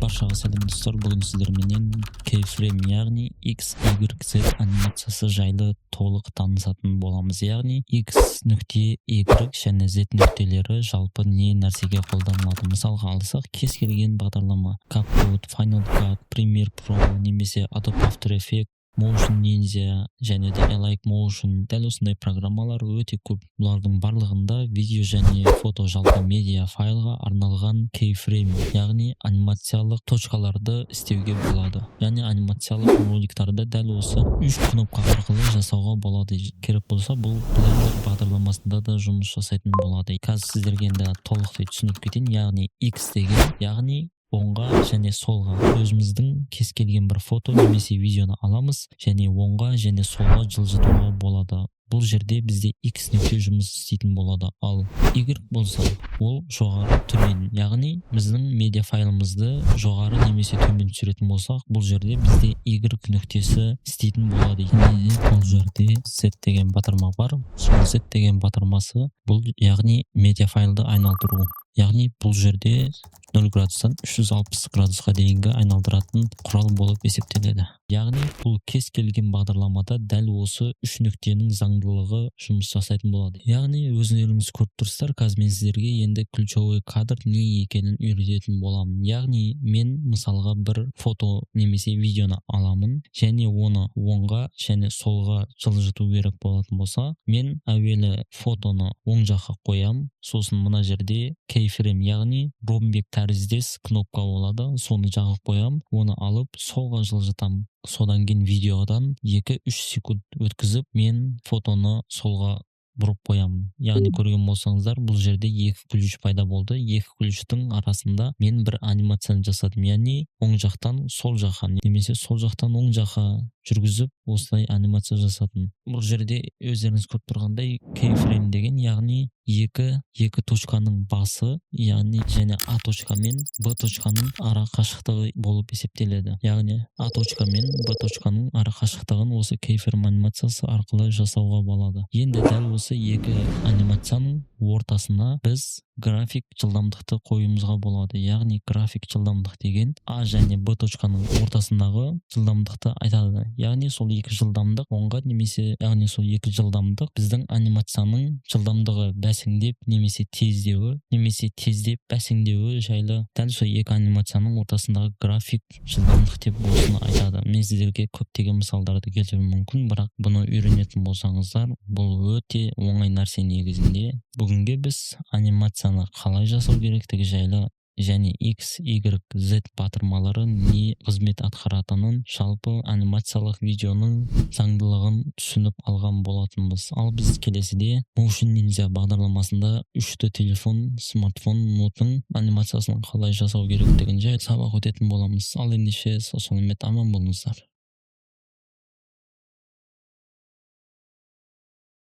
Баршаға сәлем, достар! Бүгін сіздерменен keyframe, яғни X, Y, Z анимациясы жайлы толық танысатын боламыз. Яғни X нүкте, Y және Z нүктелері жалпы не нәрсеге қолданылады? Мысалға алсақ, кез келген бағдарлама: CapCut, Final Cut, Premiere Pro немесе Adobe After Effects, Motion Ninja және де Alight Motion, дәл осындай программалар өте көп. Бұлардың барлығында видео және фото, жалпы медиа файлға арналған keyframe, яғни анимациялық точкаларды істеуге болады. Яғни анимациялық роликтарды дәл осы үш кнопка арқылы жасауға болады. Керек болса, бұл Blender бағдарламасында да жұмыс жасайтын болады. Қазір сіздерге енді толықтай түсіндіріп кетейін. Яғни X деген, яғни оңға және солға. Өзіміздің кез келген бір фото немесе видеоны аламыз және оңға және солға жылжытуға болады. Бұл жерде бізде X нүкте жұмыс істейтін болады. Ал Y болса, ол жоғары, төмен, яғни біздің медиа файлымызды жоғары немесе төмен түсіретін болсақ, бұл жерде бізде Y нүктесі істейтін болады. Және де бұл жерде Z деген батырма бар. Сол Z деген батырмасы бұл, яғни медиа файлды айналдыру, яғни бұл жерде 0 градустан 360 градусқа дейінгі айналдыратын құрал болып есептеледі. Яғни бұл кез келген бағдарламада дәл осы үш нүктенің заңдылығы жұмыс жасайтын болады. Яғни өздеріңіз көріп тұрсыздар. Қазір мен сіздерге енді ключевой кадр не екенін үйрететін боламын. Яғни мен мысалға бір фото немесе видеоны аламын және оны оңға және солға жылжыту керек болатын болса, мен әуелі фотоны оң жаққа қоямын. Сосын мына жерде keyframe, яғни ромбик тәріздес кнопка болады, соны жағып қоямын. Оны алып, солға жылжытамын. Содан кейін видеодан 2-3 секунд өткізіп, мен фотоны солға бұрып қоямын. Яғни көрген болсаңыздар, бұл жерде екі ключ пайда болды. Екі ключтің арасында мен бір анимацияны жасадым, яғни оң жақтан сол жаққа немесе сол жақтан оң жаққа жүргізіп, осылай анимация жасадым. Бұл жерде өздеріңіз көріп тұрғандай, keyframe деген, яғни екі точканың басы, яғни және А точка мен Б точканың ара қашықтығы болып есептеледі. Яғни А точка мен Б точканың ара қашықтығын осы keyframe анимациясы арқылы жасауға болады. Енді дәл осы екі анимацияның ортасына біз график жылдамдықты қоюымызға болады. Яғни график жылдамдық деген А және Б точканың ортасындағы жылдамдықты айтады. Яғни сол екі жылдамдық оңға немесе, яғни сол екі жылдамдық біздің анимацияның жылдамдығы бәсеңдеп немесе тездеуі, немесе тездеп бәсеңдеуі жайлы дәл сол екі анимацияның ортасындағы график жылдамдық деп осыны айтады. Мен сіздерге көптеген мысалдарды келтіруім мүмкін, бірақ бұны үйренетін болсаңыздар, бұл өте оңай нәрсе негізінде. Бүгінге біз анимацияны қалай жасау керектігі жайлы және X, Y, Z батырмалары не қызмет атқаратынын, жалпы анимациялық видеоның заңдылығын түсініп алған болатынбыз. Ал біз келесіде Motion Ninja бағдарламасында 3D телефон, смартфон, ноутың анимациясын қалай жасау керектігін жайлы сабақ өтетін боламыз. Ал ендеше, сау саламат, аман болыңыздар.